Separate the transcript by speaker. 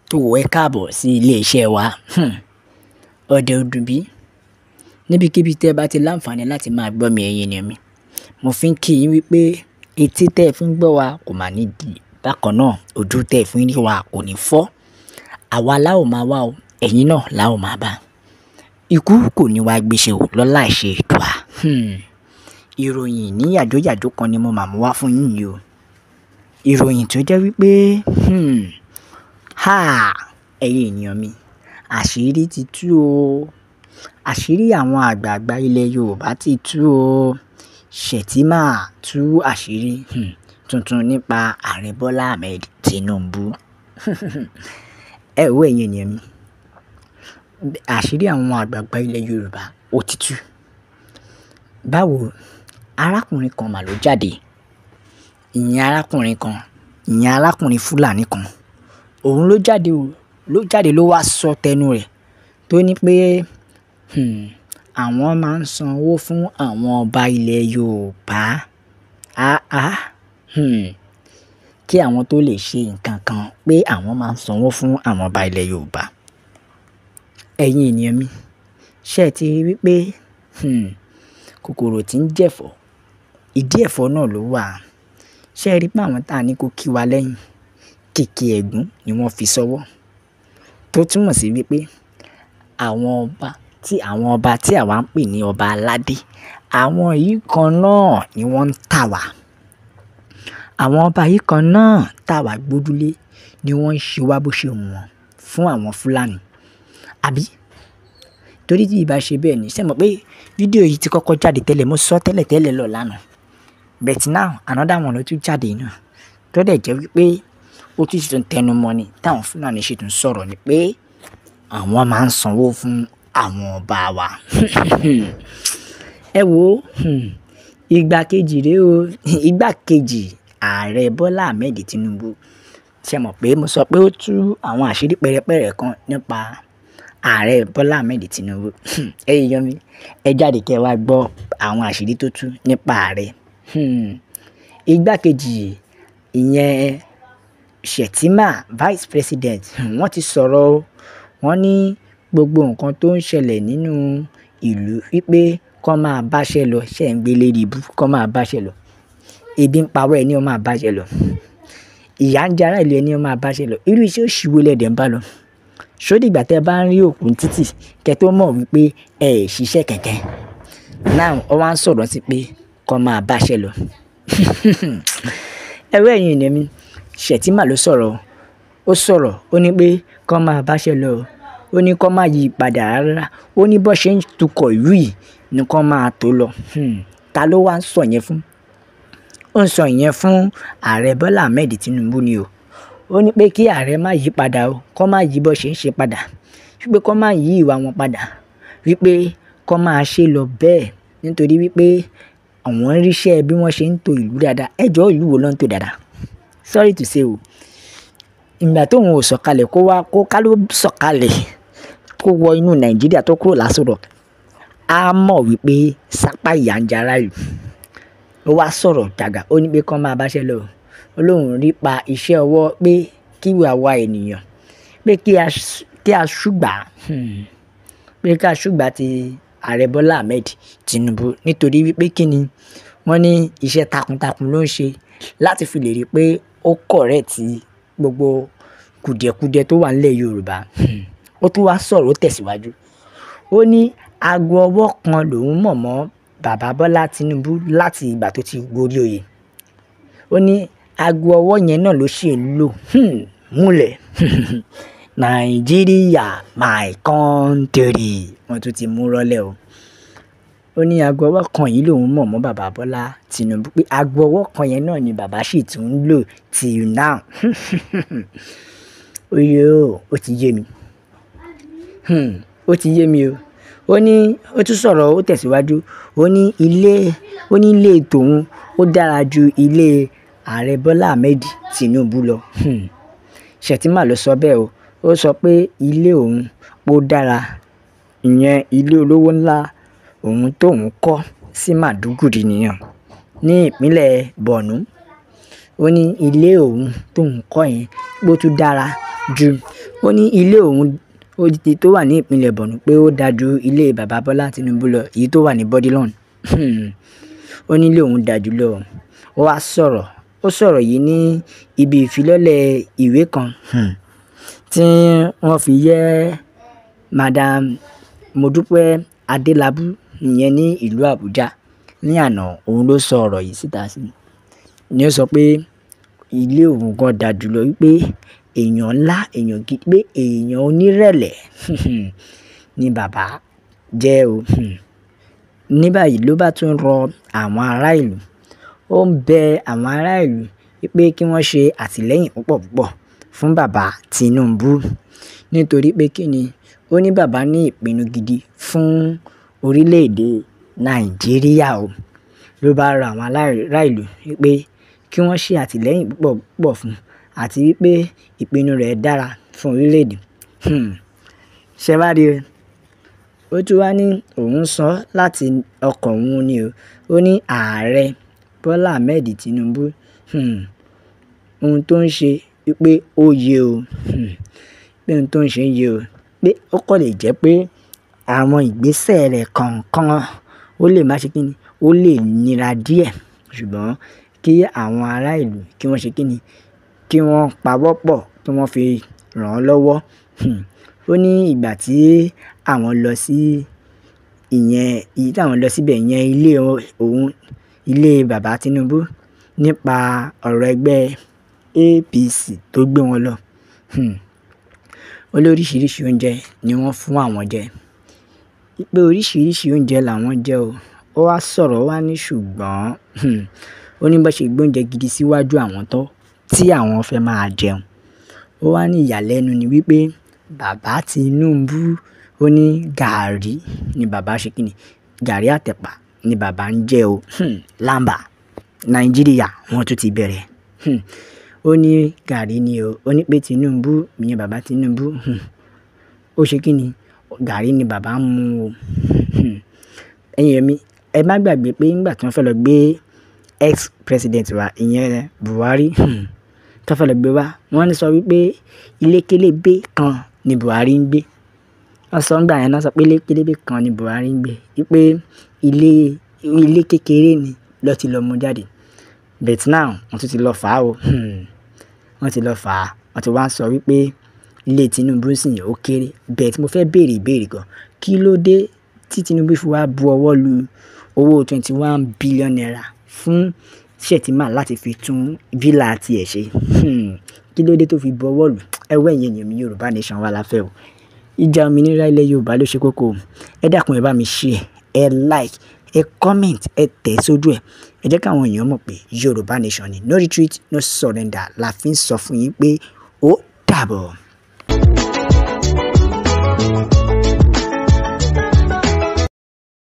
Speaker 1: Tó ẹ káàbọ̀ sí iléeṣẹ́ wa, Ọdẹ Ọdúnbí. Níbikíbi tẹ́ ẹ bá ti láǹfààní láti máa gbọ́ mi, ẹ̀yin ènìyàn mi, mo fi ń kí yín wípé etí tẹ́ ẹ fi ń gbọ́ wa kò mà ní di. Bákan náà, ojú tẹ́ ẹ fi ń rí wa kò ní fọ́. Àwa la ó máa wá o, ẹ̀yin náà la ó máa bá. Ikú kò ní wá gbéṣẹ́ o lọ́lá ìṣe Èdùà. Ìròyìn ní yàjóyàjó kan ni mo máa mú wá fún yín yìí o. Ìròyìn tó jẹ́ wípé, ha! Ẹ̀yin ènìyàn mi, àṣírí ti tú o. Àṣírí àwọn àgbààgbà ilẹ̀ Yorùbá ti tú o. Shettima tú àṣírí tuntun nípa Ààrẹ Bọ́lá Ahmed Tinubu. Ẹ wo ẹ̀yin ènìyàn mi, àṣírí àwọn àgbààgbà ilẹ̀ Yorùbá ó ti tú. Báwo? Arákùnrin kan mà ló jáde. Ìyẹn arákùnrin kan, ìyẹn arákùnrin Fúlàní kan. Òun ló jáde o, ló jáde ló wá sọ tẹnu rẹ̀ tó ní pé, àwọn máa ń san owó fún àwọn ọba ilẹ̀ Yorùbá. Àá, kí àwọn tó lè ṣe nǹkan kan pé àwọn máa ń san owó fún àwọn ọba ilẹ̀ Yorùbá. Ẹ̀yin ènìyàn mi, ṣé ẹ ti rí wípé, kòkòrò tí ń jẹ̀fọ́, ìdí ẹ̀fọ́ náà ló wà. Ṣé ẹ rí pé àwọn táa ní kó kí wa lẹ́yìn, kìkì ẹ̀gún ni wọ́n fi ṣọwọ́. Tó túmọ̀ sí wípé àwọn ọba tí àwa ń pè ní ọba aládé, àwọn yìí kan náà ni wọ́n ń tà wá. Àwọn ọba yìí kan náà tà wá gbójúlé ni wọ́n ń ṣe wá bó ṣe wù wọ́n fún àwọn Fúlàní. Àbí? Torí tí ìbá ṣe bẹ́ẹ̀ ni, ṣé ẹ mọ̀ pé fídíò yìí ti kọ́kọ́ jáde tẹ́lẹ̀, mo sọ tẹ́lẹ̀ tẹ́lẹ̀ lọ lánàá. But now another one ló tún jáde náà. Tó dẹ̀ jẹ́ wípé ó tún sì tún tẹnu mọ́ ni táwọn Fúlàní sì tún sọ̀rọ̀ ni pé àwọn máa ń sanwó fún àwọn ọba wa. Ẹ wo, igbákejì rèé o, igbákejì Ààrẹ Bọ́lá Ahmed Tinubu. Ṣé ẹ mọ̀ pé mo sọ pé ó tú àwọn àṣírí pẹ̀rẹ̀pẹ̀rẹ̀ kan nípa Ààrẹ Bọ́lá Ahmed Tinubu. Ẹ̀yin èèyàn mi, ẹ jáde kí ẹ wá gbọ́ àwọn àṣírí tó tú nípa ààrẹ. Igbákejì ìyẹn Shettima, Vice President, wọ́n ti sọ̀rọ̀ o. Wọ́n ní gbogbo nǹkan tó ń ṣẹlẹ̀ nínú ìlú wípé kó máa báṣẹ́ lọ, ṣé ń gbé lérí ibú, kó máa báṣẹ́ lọ. Ebi ń pa wá ẹ ní ó máa báṣẹ́ lọ. Ìyà ń jẹ ará ìlú ẹ ní ó máa báṣẹ́ lọ. Irú iṣẹ́ òṣì wo lẹ̀dẹ̀ ń bá lọ? Ṣó dìgbà tí ẹ bá ń rí òkú títì kí ẹ tó mọ̀ wípé ẹ ò ṣiṣẹ́ kankan? Now wọ́n wá ń sọ̀rọ̀ sí pé kó máa báṣẹ́ lọ. Ẹ wo ẹ̀yin ènìyàn mi, Shettima ló sọ̀rọ̀. Ó sọ̀rọ̀, ó ní pé kó máa báṣẹ́ lọ. Ó ní kó má yí padà rárá. Ó ní bó ṣe ń tukọ̀ ìlú yìí ni kó máa tó lọ. Ta ló wá ń sọ yẹn fún? Ó ń sọ ìyẹn fún Ààrẹ Bọ́lá Ahmed Tinubu ni o. Ó ní pé kí ààrẹ má yí padà o, kó má yí bó ṣe ń ṣe padà. Wípé kó má yí ìwà wọn padà. Wípé kó máa ṣe lọ bẹ́ẹ̀ nítorí wípé àwọn ń ríṣẹ́ bí wọ́n ṣe ń to ìlú dáadáa. Ẹ jọ́ ìlú wo ló ń tò dáadáa? Sorry to say o. Ìgbà tó òun ò sọ̀kalẹ̀ kó wá kó ká ló sọ̀kalẹ̀ kó wọ inú Nàìjíríà tó kúrò l'Aso Rock, a mọ̀ wípé sápá ìyà ń jẹ ará ìlú. Ó wá sọ̀rọ̀ gàgà, ó ní pé kó máa báṣẹ́ lọ. Ó lóun rí pa iṣẹ́ ọwọ́ pé kí àwa ènìyàn, pé kí a ṣùgbà, pé kí a ṣùgbà ti Ààrẹ Bọ́lá Ahmed Tinubu nítorí wípé kí ni wọ́n ní iṣẹ́ takuntakun ló ń ṣe láti fi lè rí pé ó correct gbogbo kùdìẹ̀kudiẹ tó wà nílẹ̀ Yorùbá. Ó tún wá sọ̀rọ̀ ó tẹ̀síwájú. Ó ní ago ọwọ́ kan lòún mọ̀ mọ́ bàbá Bọ́lá Tinubu láti ìgbà tó ti gorí oyè. Ó ní ago ọwọ́ yẹn náà ló ṣì ń lò, múlẹ̀. Nàìjíríà my country. Wọ́n tún ti mú rọ́lẹ̀ o. Ó ní ago ọwọ́ kan yìí lòún mọ̀ mọ́ bàbá Bọ́lá Tinubu pé ago ọwọ́ kan yẹn náà ni bàbá sì tún ń lò till now. Oye o, ó ti yé mi. Ó ti yé mi o. Ó ní ó tún sọ̀rọ̀ ó tẹ̀síwájú. Ó ní ilé tòun ó dára ju ilé Ààrẹ Bọ́lá Ahmed Tinubu lọ. Shettima ló sọ bẹ́ẹ̀ o. Ó sọ pé ilé òun ó dára, ìyẹn ilé olówó ńlá. òun tóun kọ́ sí Maiduguri nìyẹn ní ìpínlẹ̀ Borno. Ó ní ilé òun tóun kọ́ yẹn pé ó tún dára ju, ó ní ilé òun tó wà ní ìpínlẹ̀ Borno pé ó dáa ju ilé bàbá Bọ́lá Tinubu lọ, èyí tó wà ní Bourdillon. Ó ní ilé òun dáa jù lọ. Ó wá sọ̀rọ̀, ó sọ̀rọ̀ yìí ní ibi ìfilọ́lẹ̀ ìwé kan tí wọ́n fi yẹ́ Madam Modúpẹ́ Adélabú ìyẹn ní ìlú Àbújá ní àná. Òun ló sọ ọ̀rọ̀ yìí síta sí. Ni ó sọ pé ilé òun gan dáa jù lọ, wípé èèyàn ńlá, èèyàn gidi, pé èèyàn onírẹ̀lẹ̀ ni bàbá jẹ́ o. Ní báyìí ló bá tún rọ àwọn ará ìlú. Ó ń bẹ àwọn ará ìlú wípé kí wọ́n ṣe àtìlẹ́yìn púpọ̀ púpọ̀ fún bàbá Tinubu. Nítorí pé kí ni? Ó ní bàbá ní ìpinnu gidi fún orílẹ̀-èdè Nàìjíríà o. Ló bá rọ àwọn ará ìlú wípé kí wọ́n ṣe àtìlẹ́yìn púpọ̀ púpọ̀ fún, àti wípé ìpinnu rẹ̀ dára fún orílẹ̀-èdè. Ṣé wá rí o? Ó tún wá ní òun sọ láti ọkàn òun ni o. Ó ní ààrẹ Bọ́lá Ahmed Tinubu, ohun tó ń ṣe wípé ó yé o. Pé ohun tó ń ṣe ń yé o. Pé ó kàn lè jẹ́ pé àwọn ìgbésẹ̀ rẹ̀ kọ̀ọ̀kan ó lè má ṣe kíni, ó lè nira díẹ̀. Ṣùgbọ́n kí àwọn ará ìlú kí wọ́n ṣe kíni, kí wọ́n pawọ́pọ̀ kí wọ́n fi ràn án lọ́wọ́. Ó ní ìgbà tí àwọn lọ sí ìyẹn, èyí tí àwọn lọ síbẹ̀ yẹn, ilé òun, ilé bàbá Tinubu nípa ọ̀rọ̀ ẹgbẹ́ APC tó gbé wọn lọ. Ó ní oríṣiríṣi oúnjẹ ni wọ́n fún àwọn jẹ. Pé oríṣiríṣi oúnjẹ làwọn jẹ o. Ó wá sọ̀rọ̀, ó wá ní ṣùgbọ́n, ó ní bó ṣe gbé oúnjẹ gidi síwájú àwọn tán tí àwọn fẹ́ máa jẹun. Ó wá ní ìyàlẹ́nu ni wípé bàbá Tinubu, ó ní gàárì ni bàbá ṣe kíni, gàárì àtẹ̀pà ni bàbá ń jẹ o. Lamba, Nàìjíríà wọ́n tún ti bẹ̀rẹ̀. Ó ní gàárì ni o. Ó ní pé Tinubu, ìyẹn bàbá Tinubu, ó ṣe kíni, gàárì ni bàbá ń mu o. Ẹ̀yin mi, ẹ má gbàgbé pé nígbà tí wọ́n fẹ́ lọ gbé ex-president wa, ìyẹn Buhari, tí wọ́n fẹ́ lọ gbé wá, wọ́n ní sọ wípé ilé kélébé kan ni Buhari ń gbé. Wọ́n sọ nígbà yẹn, wọ́n sọ pé ilé kélébé kan ni Buhari ń gbé. Wípé ilé, ilé kékeré ni ló ti lọ mú jáde. But now wọ́n tún ti lọ fà á o. Wọ́n ti lọ fà á. Wọ́n ti wá ń sọ wípé ilé Tinubu sì ó kéré. But mo fẹ́ béèrè ìbéèrè kan. Kí ló dé tí Tinubu fi wá bu ọwọ́ lu owó 21 billion naira fún Shettima láti fi tún villa tí ẹ̀ ṣe? Kí ló dé tó fi bu ọwọ́ lu? Ẹ wò ẹ̀yin ènìyàn mi, Yorùbá nation wa la fẹ́ o. Ìjà òmìnira ilẹ̀ Yorùbá ló ṣe kókó o. Ẹ dákun, ẹ bá mi share, ẹ like, ẹ comment, ẹ tẹ̀ sójú ẹ. Ẹ jẹ́ káwọn èèyàn mọ̀ pé Yorùbá nation ni, no retreat, no surrender la fi ń sọ fún yín pé ó dàbọ̀.